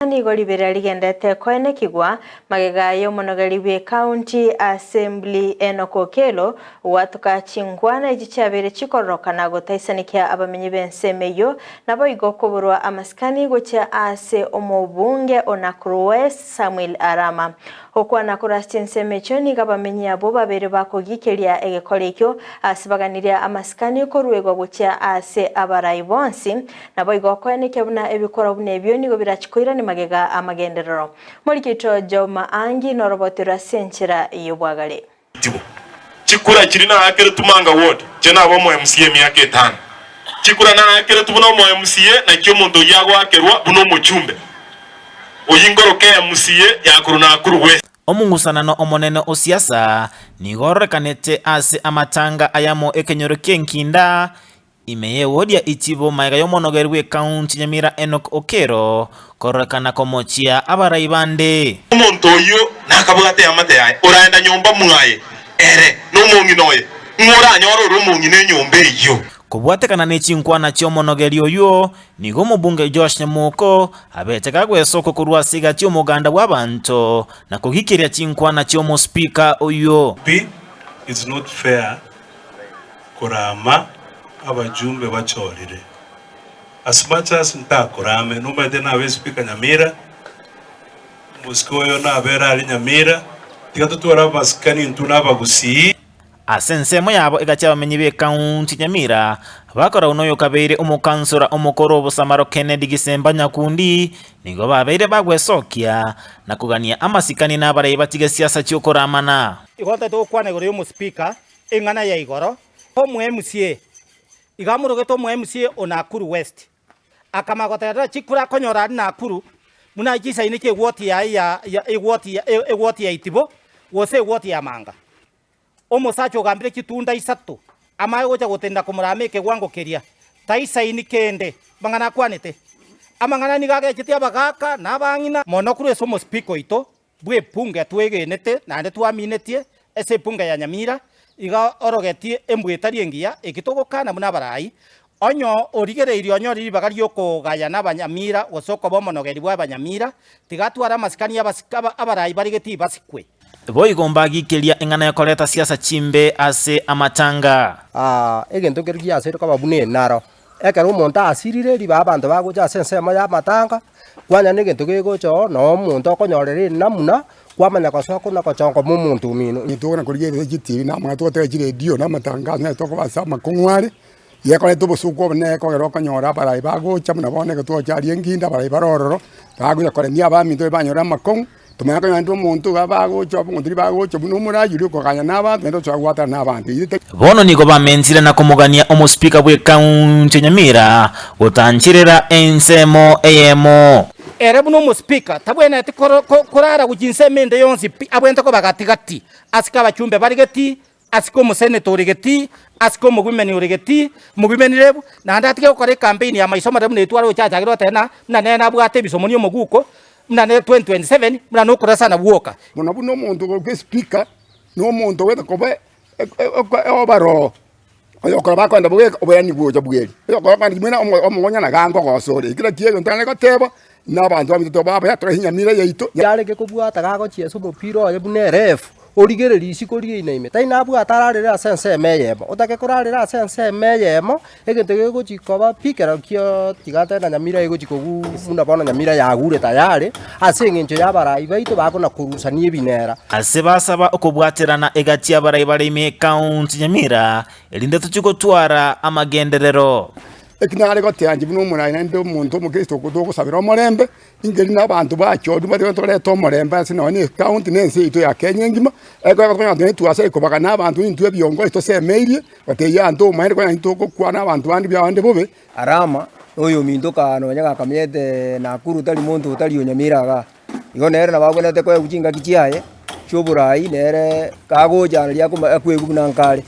Nigo riberera rigendete koenekigwa magega y'omonogeri bw'Ecounty Assembly Enock Okello gwatuka chinkwana echi chiabeire chikororokana gotaisanikia abamenyi b'ensemo eyio naboigo koborwa amasikani gochia ase omobunge o Nakuru West Samuel Arama. Gokwana korwa ase chinsemo echio nigo abamenyi abwo babeire bakogikeria egekora ekio ase baganirie amasikani koruegwa gochia ase abarai bonsi Naboigo okoenekia buna ebikorwa buna ebio nigo birachi koirania magega amagenderero. Morikito Joma Angi noroboti ase enchera y'obwagare. Tibo. Chikura chiria naakeretwe Manga Ward, inche naba omo MCA emiaka etano. Chikura naakeretwe buna omo MCA naki omonto oyio agoakerwa buna omochumbe. Oyio nkoroka MCA ya korwa Nakuru West. Omong'usanano omonene o siasa nigo ororekanete ase amatanga ayamo ekenyoro ki'enkinda Ime y'ewodi ya Itibo magega y'omonogeri bw'ekaunti Nyamira Enock Okero kororekana komochia abarai bande. Omonto oyio nakabwate eamate yaye, oraenda nyomba mwaye, ere nomong'ina oye, ng'o oranyore ore omong'ina enyomba eyio? Kobwatekana ne chinkwana chi'omonogeri oyio, nigo omobunge Joash Nyamoko abete kagwesokwa korwa ase egati y'omoganda bw'abanto na kogikeria chinkwana chi'omospika oyio. Pi it's not fair korama abajumbe bachorire. As much as ntakorame, nomanyete nabe speaker Nyamira, omosike oyo nabere aria Nyamira, tiga totware amasikani intwe na abagusii. Ase ensemo yabo egachia abamenyi b'ekaunti Nyamira, bakoragwa noyokabeire omokansora omokoro o Bosamaro Kennedy Gisemba Nyakundi, nigo babeire bagwesokia na kogania amasikani na abarai batige siasa chi'okoramana. Igo ntagete gokwana igoro y'omospeaker Eng'ana ya igoro, omo-MCA, iga amorogete omo-MCA o Nakuru West, akamanya goterera chikura akonyora aria Nakuru, buna chisaini chia eward yaye ya ya eward ya eward ya Itibo, gose eward ya Manga. Omosacha ogambire chitunda isato, amaye gocha gotenena komorama ekewango keria, taisaini kende, amang'ana akwanete. Amang'ana nigo agechetie abagaka na abang'ina. Mono korwa ase omospeaker oito, bw'epunga twegenete naende twaminetie ase epunga ya Nyamira, iga orogetie embwa etari engiya, eki togokana buna abarai, onye origereirie onyore ribaga ri'okogayana abanyamira gose okoba omonogeri bw'abanyamira, tiga atware amasikani abarai bare getii basikwe. Boigo mbagikeria eng'ana y'okoreta siasa chimbe ase amatanga. Egento keria giasoire koba buna enaro, Ekero omonto asirire ribaga abanto bagocha ase ensemo y'amatanga, kwanya na egento kegocha oo, noo omonto okonyorera enamuna, kwamanya gosoa kona gochongoma omonto omino. Intwe korigereria chitibi na amang'ana togoteba chiredio na amatangazo nere tokoba ase amakong'u are, iga ekoreta obosuku obonene ekogera okonyora abarai bagocha buna bono ekero twacha aria engindo abarai bare ororo, bagocha koremia abaminto baria banyora amakong'u. Tomanye konya naende omonto iga bagocha omonto riria bagocha buna omoraia oria okoganya na abanto naende ochoka gwatana na abanto eyio tari. Bono nigo bamentire na komogania omosipika bw'ekaunti ya Nyamira gotancherera ensemo eyemo. Ere buna omosipika tabwenereti korara gochia ensemo ende yonsi pi, abwenerete koba gati-gati asike abachumbe bare geti, Asike omoseneta ore getii, asike omogwimeni ore getii, omogwimeni rebu, naende atige gokora ekampeini y'amaiso amare buna etware gocha achakire goteba ng'a buna nere nabwate ebisomoni omoguko, buna ne 2027, buna nokorasana gwoka. Buna buna omonto okorokwa espeaker, na omonto ogwete koba overall, oyokora bakoenda bobe oboyani gocha bweri, oyokora bakoenda buna omogonya na gango gosa ore, ekero ki egento nare goteba, na abanto baminto tobe abaya tore enyamira yaito. Yarenge kobwata gagochiesa omopira oye buna erefu, origereria isiko riaino ime, tari nabwate ararere ase ensemo eyemo, otake korarera ase ensemo eyemo, egento kegochi koba pi kero kio tiga ntebe na nyamira egochi koguu buna bono nyamira yagure tayari, ase eng'encho ya abarai baito bakona korusania ebinera. Ase basaba okobwaterana egati y'abarai bare ime y'Ekaunti Nyamira, erinde tochie gotwara amagenderero. Eki nare goteba inche buna omoraia naende omonto omokristo togosabera omorembe, Inche na abanto bachorwa baria torete omorembe ase nonya na ecounty na ense yaito ya Kenya engima, ekero tokonyora nonye twasire kobagana abanto intwe ebiongozi tosemeirie, batebie abanto omaene konya intwe togokwana abanto bande buya abande bobe. Arama, na oyominto kaa nonya gakamenyete Nakuru tari monto otari o Nyamira igaa. Igo nere nabo abwenerete koegwa chingaki chiaye, chia oborai nere kagocha naria akoma akoegwa buna nkare.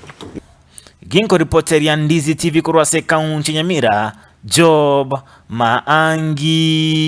Ginkoripoteria Ndizi TV korwa ase ekaunti ya Nyamira, Job Maangi.